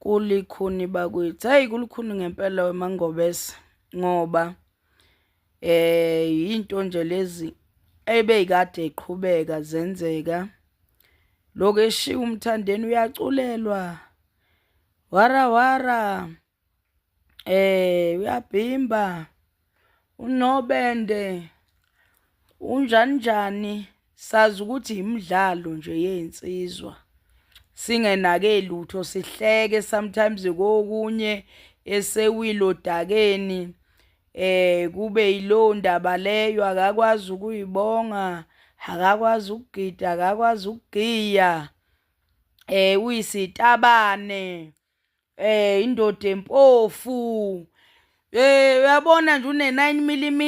Kulikhuni bakwethu, hhayi kulukhuni ngempela weMangobese ngoba yinto nje lezi ebeyikade iqhubeka zenzeka. Lokhu eshiya uMthandeni uyaculelwa, wara wara, uyabhimba, unobende, unjani njani. Sazi ukuthi imidlalo nje yezinsizwa. Singenake lutho sihleke sometimes kokunye esewile odakeni kube yilowo ndaba leyo akakwazi ukuyibonga akakwazi ukugida akakwazi ukugiya uyisitabane indoda empofu uyabona nje une 9 mm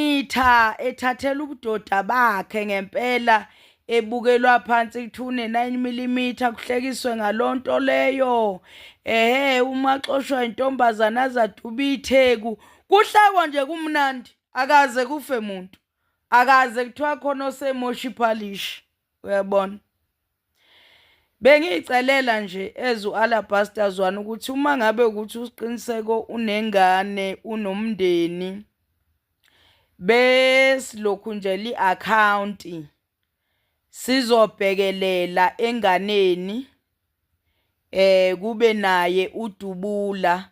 ethathela ubudoda bakhe ngempela ebukelwa phansi kuthiwa une 9 mm kuhlekiswe ngalonto leyo ehe uma xoshwa intombazana azaduba itheku kuhlekwa nje kumnandi akaze kufe muntu akaze kuthiwa khona osemosha iphalishi uyabona. Bengiyicelela nje as u-Alabaster Zwane ukuthi uma ngabe ukuthi uSiqiniseko unengane unomndeni besilokhu nje li-akhawunti sizobhekelela enganeni kube naye uDubula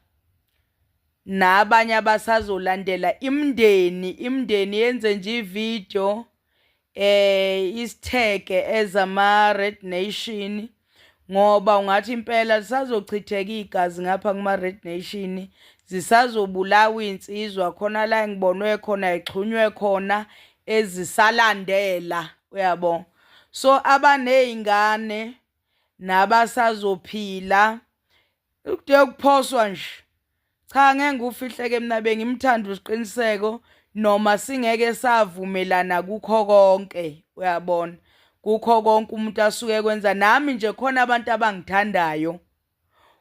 nabanye abasazolandela imindeni imindeni yenze nje ividiyo isithege ezama Red Nation ngoba ungathi impela lisazochitheka igazi ngapha kuma Red Nation zisazobulawa insizwa khona la engibonwe khona ixhunywe khona ezisalandela uyabo so abanezingane nabasazophila ukude kuphoswa nje Cha ngeke ngikufihleke mina bengimthanda uSiqiniseko noma singeke savumelana kukho konke uyabona kukho konke umuntu asuke kwenza nami nje khona abantu abangithandayo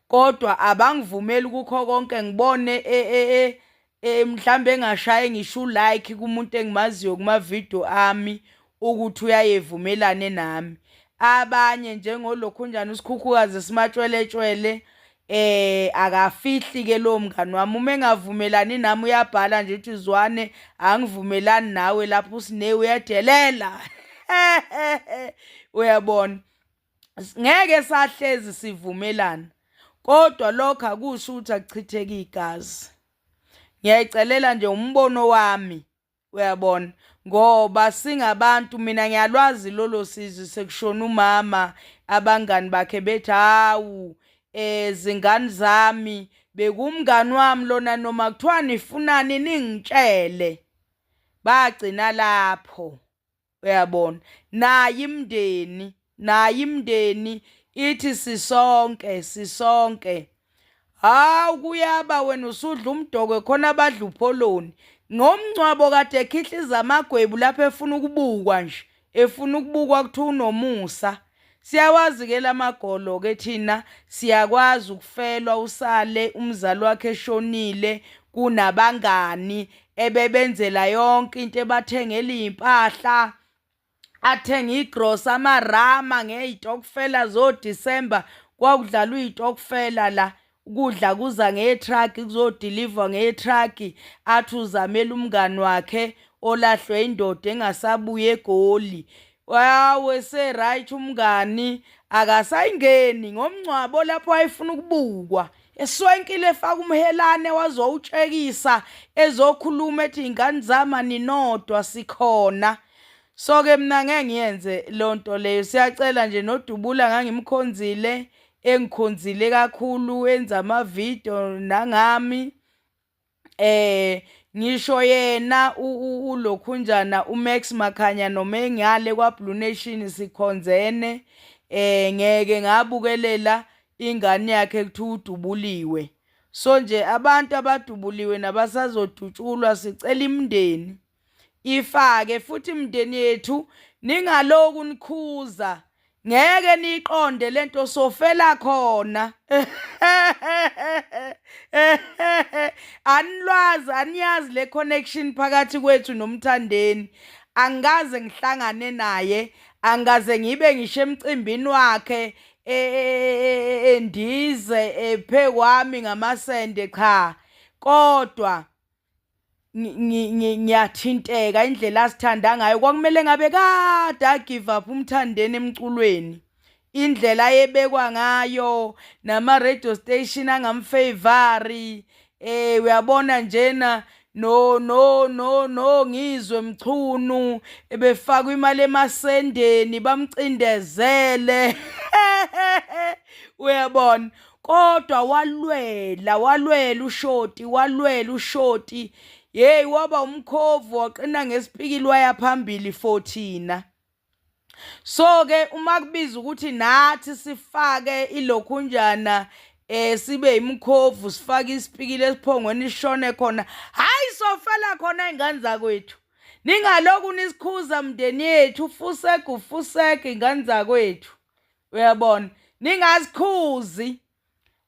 kodwa abangivumeli kukho konke ngibone e, e, e, e mhlambe engashaye ngisho like kumuntu engimaziyo kuma video ami ukuthi uyayevumelane nami abanye njengolokhunjana usikhukhukazi simatshweletshwele akafihli ke lo mngani wami uma engavumelani nami uyabhala nje uthi zwane angivumelani nawe lapho usine uyadelela uyabona ngeke sahlezi sivumelana kodwa lokho akusho ukuthi akuchitheke igazi ngiyayicelela nje umbono wami Uyabona ngoba singabantu mina ngiyalwazi lolo sizi sekushona umama abangani bakhe bethi hawu zingane zami bekumngani wami lona noma kuthiwa nifunani ningitshele bagcina lapho uyabona naye imndeni naye imndeni ithi sisonke sisonke hawu kuyaba wena usudla umdokwe khona abadla upholoni ngomngcwabo kade ekhihliza amagwebu lapho efuna ukubukwa nje efuna ukubukwa kuthiwa unomusa siyawazi ke lamagolo ke thina siyakwazi ukufelwa usale umzali wakhe eshonile kunabangani ebebenzela yonke into ebathengela iy'mpahla athenge igrosa amarama ngey'tokfela zoDisemba kwakudlalwa iy'tokfela la ukudla kuza ngetruck kuzodilivwa ngetruck athi uzamela umngani wakhe olahlwe indoda engasabuye eGoli wawe se-right umngani akasayingeni ngomngcwabo lapho wayefuna ukubukwa eswenkile efaka umhelane wazowutshekisa ezokhuluma ethi ingane zami aninodwa sikhona so ke mina ngeke ngiyenze lonto leyo siyacela nje nodubula ngangimkhonzile engikhonzile kakhulu enza ama-video nangami ngisho yena ulokhunjana uMax Makhanya noma engale kwa Blue Nation sikhonzene ngeke ngabukelela ingane yakhe kuthiwa udubuliwe so nje abantu abadubuliwe nabasazodutshulwa sicela imindeni ifake futhi imindeni yethu ningaloku nikhuza ngeke niyiqonde lento sofela khona anilwazi aniyazi le connection phakathi kwethu nomthandeni angikaze ngihlangane naye angikaze ngibe ngisho emcimbini wakhe e, e, e, Endize ephe kwami ngamasende cha kodwa ngiyathinteka indlela asithanda ngayo kwakumele ngabe kade agive up umthandeni emculweni indlela ayebekwa ngayo nama-radio station angamfevari eh uyabona njena no no no no ngizwe mchunu ebefakwa imali emasendeni bamcindezele uyabona kodwa walwela walwela ushoti walwela ushoti hey waba umkhovu waqina ngesipikili waya phambili for thina so ke uma kubiza ukuthi nathi sifake ilokhunjana eh sibe imkhovu sifake isipikili esiphongweni sishone khona hayi sofela khona ingane zakwethu ningaloku nisikhuza mndeni yethu fuseg ufuseg ingane zakwethu uyabona ningasikhuzi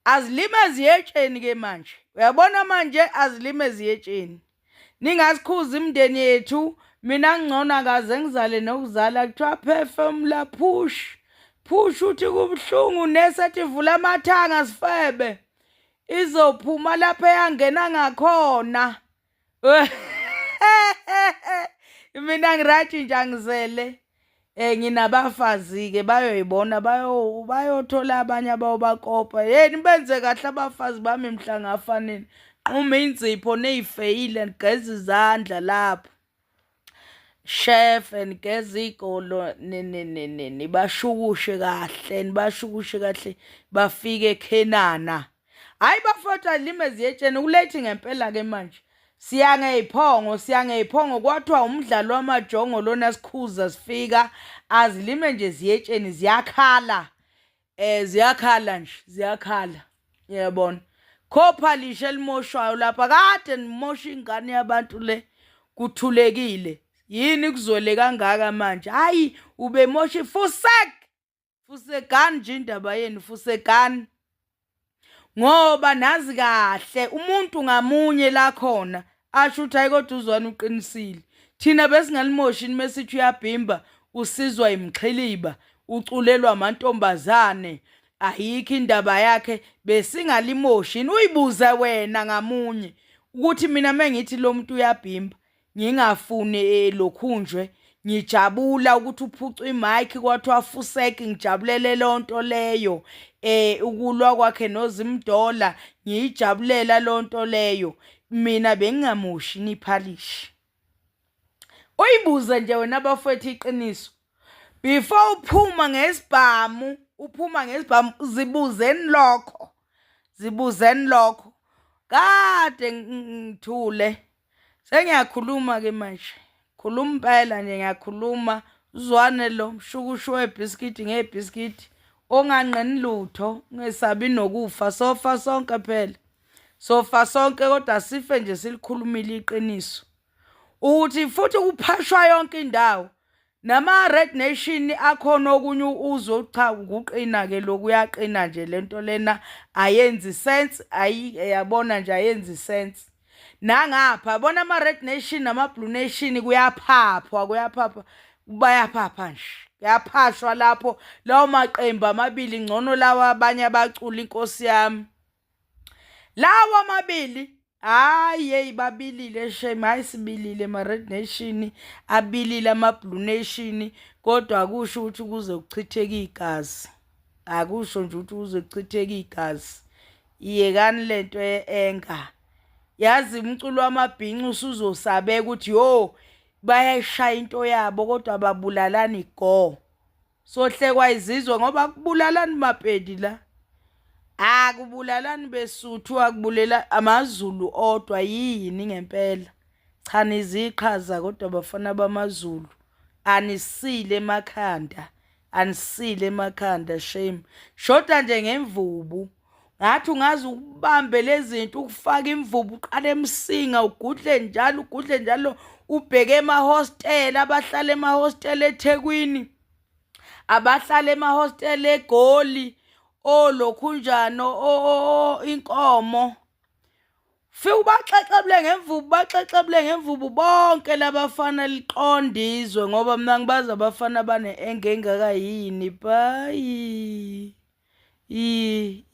azilime ziyetsheni ke manje uyabona manje azilime ziyetsheni ningasikhuzi imndeni yethu mina ngcono akaze ngizale nokuzala kuthiwa phefumula push push uthi kubuhlungu nesethi vula amathanga sifebe izophuma lapha eyangena ngakhona mina ngiright nje angizele eh nginabafazi ke bayoyibona bayo bayothola abanye abayobakopa hey nibenze kahle abafazi bami mhla ngafa nini nquma inzipho neyifeyile nigeza izandla lapho chef nigeza igolo nibashukushe kahle nibashukushe kahle bafike eKhenana Hayi bafowethu alime ziyetsheni kulethi ngempela ke manje. Siya ngeyiphongo siya ngeyiphongo kwathiwa umdlalo wamajongo lona sikhuza sifika azilime nje ziyetsheni ziyakhala. Eh ziyakhala nje ziyakhala. Uyabona. Khopha lishe elimoshwayo lapha kade nimosha ingane yabantu le kuthulekile. Yini kuzwele kangaka manje? Hayi ubemosha fusek. Fusegani nje indaba yenu fusegani. Ngoba nazi kahle umuntu ngamunye la khona asho ukuthi hayi kodwa uzwana uqinisile. Thina besingalimoshi mesithi uyabhimba usizwa imxhiliba uculelwa amantombazane ayikho indaba yakhe besingalimoshi uyibuze wena ngamunye ukuthi mina mengithi lo muntu uyabhimba ngingafuni eh, lokhunjwe ngijabula ukuthi uphucwe imic kwathiwa fusek ngijabulele lonto leyo eh ukulwa kwakhe noZimdola ngiyijabulela lonto leyo mina bengingamoshi niphalishi uyibuze nje wena bafowethu iqiniso before uphuma ngesibhamu uphuma ngesibhamu zibuzeni lokho zibuzeni lokho kade ngithule Sengiyakhuluma ke manje. Khuluma impela nje ngiyakhuluma. Uzwane lo mshukushu webhiskidi ngebhiskidi onganqeni lutho, ungesabi nokufa sofa sonke phela. Sofa sonke kodwa sife nje silikhulumile iqiniso. Ukuthi futhi kuphashwa yonke indawo. Nama Red Nation akhona okunye uzwe cha ukuqina ke lokhu uyaqina nje lento lena ayenzi sense ayi yabona nje ayenzi sense nangapha yabona ama Red Nation nama Blue Nation kuyaphaphwa kuyaphapha bayaphapha nje kuyaphashwa lapho lawo maqembu amabili ngcono lawa abanye abacula inkosi yami lawa amabili hayi yeyi babilile shame hayi sibilile ma-red nation abilile ama-blue nation kodwa akusho ukuthi kuze kuchitheke igazi akusho nje ukuthi kuze kuchitheke igazi iyekani lento ye-enga yazi umculo wamabhinci usuzosabeka ukuthi yo bayayishaya into yabo kodwa babulalani go Sohlekwa izizwe ngoba kubulalani mapedi la. Akubulalani besuthu akubulela amaZulu odwa yini ngempela. Cha niziqhaza kodwa bafana bamaZulu. Anisile emakhanda. Anisile emakhanda shame. Shoda nje ngemvubu. Ngathi ungaze ukubambe lezinto ukufaka imvubu uqale emsinga ugudle njalo ugudle njalo ubheke emahostela abahlala emahostela eThekwini abahlala emahostela eGoli olokhunjano o inkomo Fike ubaxexebule ngemvubu baxexebule ngemvubu bonke labafana liqonde izwe ngoba mina ngibazi abafana bane-enga engaka yini bayi. I